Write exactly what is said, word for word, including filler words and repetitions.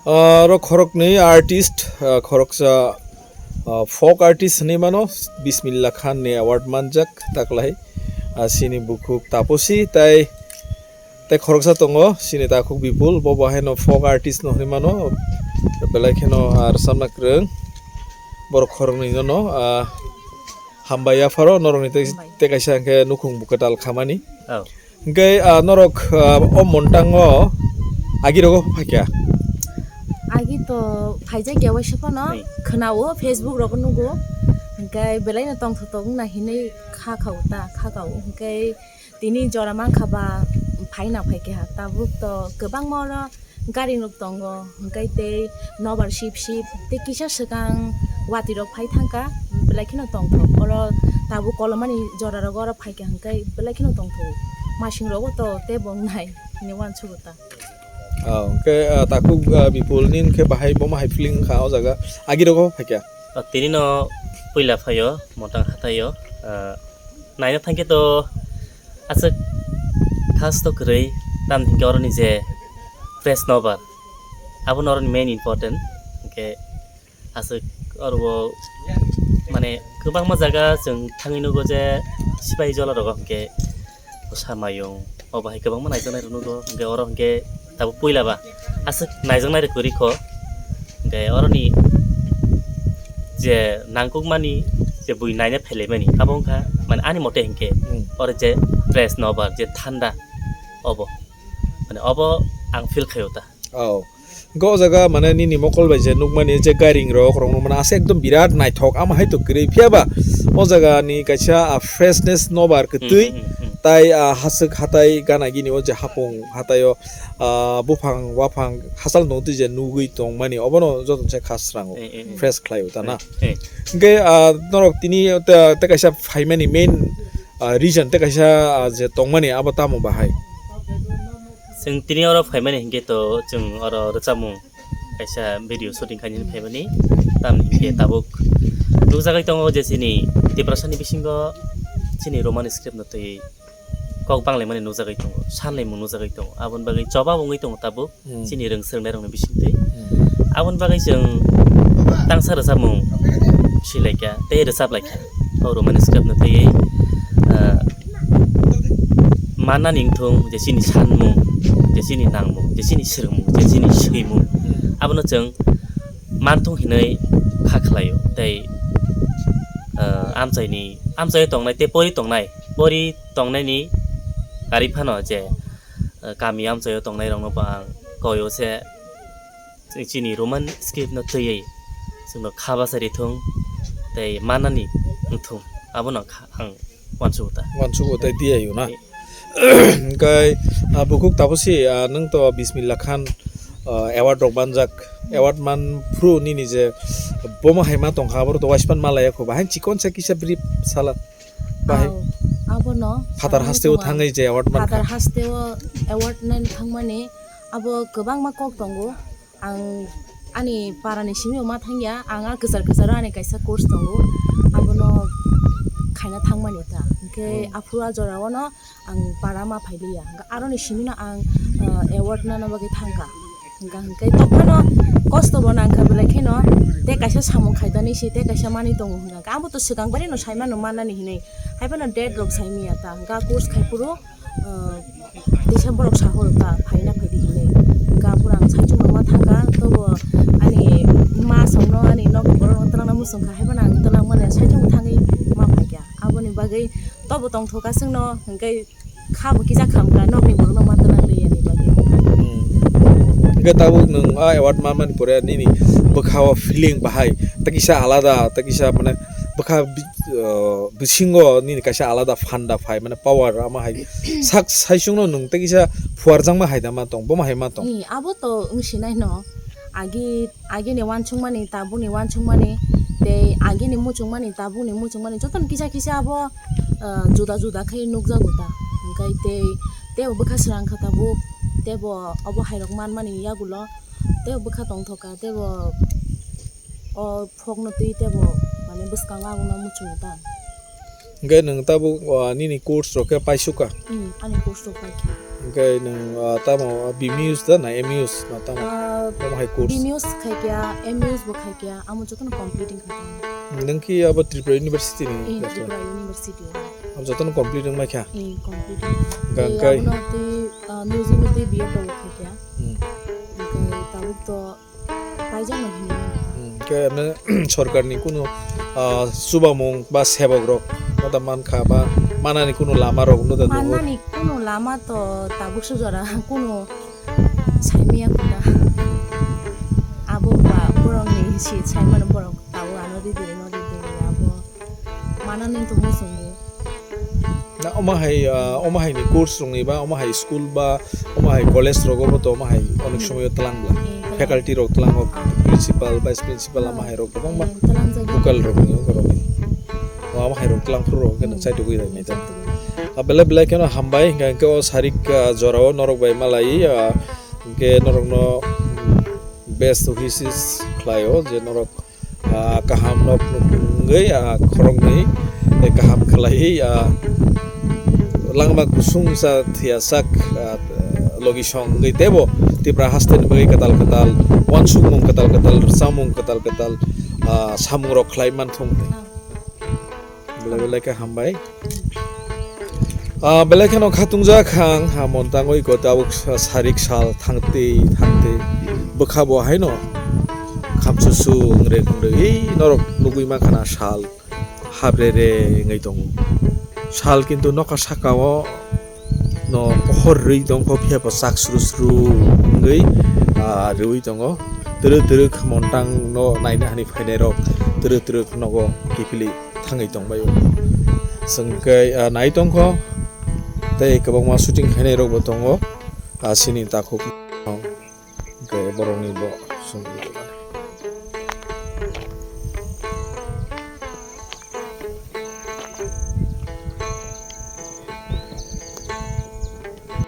Ah, oro khoroknwi artist, ah, khoroksa, ah, folk artist hinwi mano, Bismillah Khan ni award manjak taklai, ah, sini bukhuk Taposi, tai, tai khoroksa tongo, sini takhuk Bipul, bo bo haino folk artist no hinwi mano, belai kheno, ah, rwchapna kwrwng, borok khoroknwi no, no, ah, hambai yapharo norokni tei, hambai. Tei kaisa hwnkhe nukhung bukatal khamani. Oh. Hwnkhe, ah, norok, ah, o montango agi rogo phaikha? Agi to phaijak ya waisa phano, hmm, khwnao, Facebook rogo nugo. Hwnkhe belai no tongthok tongna hinwi kha khao ta, kha khao. Hwnkhe tini jora mankha ba phaina phaikha. Tabuk to kwbangma oro gari rok tongo, hwnkhe tei nobar sip sip tei kisa swkang watwi rok phai thangkha, belai kheno tongthok. Oro tabuk kolomani jora rogo oro phaikha hwnkhe belai kheno tongthok. Masing rogo to tei bo wngnai hinwi uansugo ta. Ah, hwnkhe, ah, takhuk, ah, Bipul ni hwnkhe bahai bomo hai feeling wngkha o jaga agi rogo phaikha? Ah, tini no puila phaio, Motang hathaio, ah, naina thangkhe to aswk khas to kwrwi, tamni hwnkhe oroni je fresh nobar, abono oroni main important. Hwnkhe aswk oro mane kwbangma jaga chwng thangwi nugo je sipai jola rogo hwnkhe bwsa mayung, obo hai kwbangma naijaknai rok nugo, hwnkhe oro hwnkhe tabuk puila ba aswk naijaknai rok kwrwi kho, hwnkhe oroni je nangkukmani je bui naina phailaimani abo wngkha mane ani mote hwnkhe, hmm, oro je fresh nobar je thanda obo, mane obo ang feel khaio ta. Oh. Hwnkhe o jaga mane nini mokol bai je nukmani je gairing rok, rok nukmani asa ekdom birat naithok, ama hai to kwrwi. Phiya ba o jaga ni kaisa, ah, freshness nobar kwtwi, hmm, hmm, hmm, hmm, tai, ah, haswk hatai gana gini o je hapung hatai o, ah, buphang waphang hachal nungtwi je nugwi tongmani obono joto se kha srango, eh, eh, eh, fresh khlaio ta na. Eh, eh. Hwnkhe, ah, norok tini te, te kaisa phaimani main, ah, reason te kaisa, ah, je tongmani abo tamo bahai? Chwng tini oro phaimani hinkhe to chwng oro rwchapmung kaisa video shooting khainani phaimani, tamni hinkhe tabuk nukjagwi tongo je chini Tiprasani bisingo chini Roman script no twi kok banglaimani nukjagwi tongo, sanlaimung nukjagwi tongo, aboni bagwi choba wngwi tongo tabuk, hmm, chini rwng swrwngnairokni bisingtwi. Hmm. Aboni bagwi chwng tangsa rwchapmung silaikha tei rwchaplaikha o Roman script no twiwi, ah, mannani wngthung je chini sanmung, je chini nangmung, je chini swrwngmung, je chini swimung, abono chwng manthung hinwi kha khlaio. Tei, ah, amchaini, amchaio tongnai tei pori tongnai, pori tongnaini karwi phano je, ah, kami amchaio tongnairokno bo ang koio se chini Roman script no twiwi chwngno kha bachai rithung tei mannani wngthung, abono kha-, ang uansugo ta. Uansugo tei tiyai o na? Eh. Hwnkhe, ah, bukhuk Taposi, ah, nwng to Bismillah Khan, ah, award rok manjak, award man phuru nini je bomo hai ma tongkha, aboro to waispan ma laya kho, bahai chikon sa kisa brief sala. Bahai. Au, abono phatar hasteo thangwi je award mankha. Phatar hasteo award nani thangmani abo kwbangma kok tongo. Ang ani parani simi ma thangya, ang a kwchar kwcharo ani kaisa course tongo, abono khaina thangmani ta. Hwnkhe, hmm, aphuru a jorao no ang para ma phailiya. Hwnkhe aroni simino ang, ah, award nana bagwi thangkha. Hwnkha hwnkhe tophano kosto bo nangkha belai kheno tei kaisa samung khaidani se tei kaisa manwi tongo hwnkha. Abo to swkang bai no saimano mannani hinwi. Haiphano date rok saimiya ta. Hwnkha course khai phuru, ah, teisa borok sahoro ta phaina phaidi hinwi. Hwnkha phuru ang saichung ma thangkha tobo ani ma songno ani nokni borok no twlangna muchungkha haiphano ang twlangmani saichung thangwi ma phaikha. Aboni bagwi tobo tongthokha chwngno hwnkhe kha bo kisa khamkha, nokni borokno ma twlang liya ni bagwi. Hmm. Hwnkhe tabuk nwng a award manmani pore nini bwkha o feeling bahai ta kisa alada, ta kisa mane bwkha bi-, uh, bisingo nini kaisa alada phanda phai, mane power ama hai sak saichungno nwng ta kisa phuarjakma hai da ma tong, bomo hai ma tong. Ni, abo to wng sinai no. Agi, agini uansukmani, tabukni uansukmani, tei agini muchungmani, tabukni muchungmani, jotono kisa kisa abo, ah, juda juda khe nukjago ta. Hwnkhe tei, teibo bwkha swrang kha tabuk, teibo obo hairok manmani yagulo, teibo bwkha tongthok kha, teibo o phokno twi teibo, mane, bwskango abono muchungo ta. Hwnkhe nwng tabuk, ah, nini course rok khe paisukha? Hmm, ani course rok paikha. Hwnkhe nwng, ah, tamo, ah, B M E use da na M E use na tamo? Ah, tamo hai course? B M E use khaikha, M E use bo khaikha, amo jotono complete wngkha tamo. Nwng ki abo Tripura University ni? Eh, Tripura University o. Abo jotono complete wngmai kha? Eh, complete. Hwnkhe, hwnkhe abono tei, ah, music no tei B Ed rok khaikha. Hmm. Hwnkhe tabuk to Paijak no hinwi mano. Hmm, khe emne sorkarni kunu, ah, chubamung ba sebok rok no da mankha ba manani kunu lama rok no da nugo? Manani kunu lama to tabuk sujora kunu saimaya khuda. Abo ba borokni si saimano borok tabuk ano ridi rino ridi abo. Manani to muchungo. Na omo hai, ah, omo hai ni course rwngwi ba omo hai school ba omo hai college rogo bo to omo hai onek Hmm. somoyo twlang bla. Hmm, twlang. Faculty rok twlango, Ah. principal, vice principal Ah. omo hai rok kwbangma Hmm, twlangjagwi. Local rok ni borok ni. Omo hai rok twlang phuru rok khe Hmm. nwng chai tugwi rai nai ta. Chai tugwi. Ah, belai belai kheno hambai hwnkhe o sarik, ah, jorao norok bai malai, ah, hwnkhe norok no, hmm, best wishes khlai o je norok ah, kaham nok nukungwi, ah, khoroknwi, eh, kaham khlaiwi, ah, langma kusung sa thwiya sak, ah, logi song wngwi teibo Tipra hasteni bagwi kwtal kwtal uansukmung kwtal kwtal, rwchapmung kwtal kwtal, ah, samung rok khlai manthung. Belai belai khe hambai. Ah, belai kheno khatungjak ang, ha, montangwi ko tabuk sa-, sarik sal thangtwi thangtwi bwkha bo haino khamsusu wngre wngre ei norok nugwi mankha na sal habrere wngwi tongo. Sal kintu nokha sakao no pohor rwi tongkho, phiya bo chak sru sru wngwi, ah, rwi tongo. Twrwk twrwk montang no naina hani phainai rok twrwk twrwk nogo kiphilwi thangwi tongbaio. Chwng khe, ah, nai tongkho tei kwbangma shooting khainai rok bo tongo, ah, sini takhuk hwnkhe borokni bo chwng.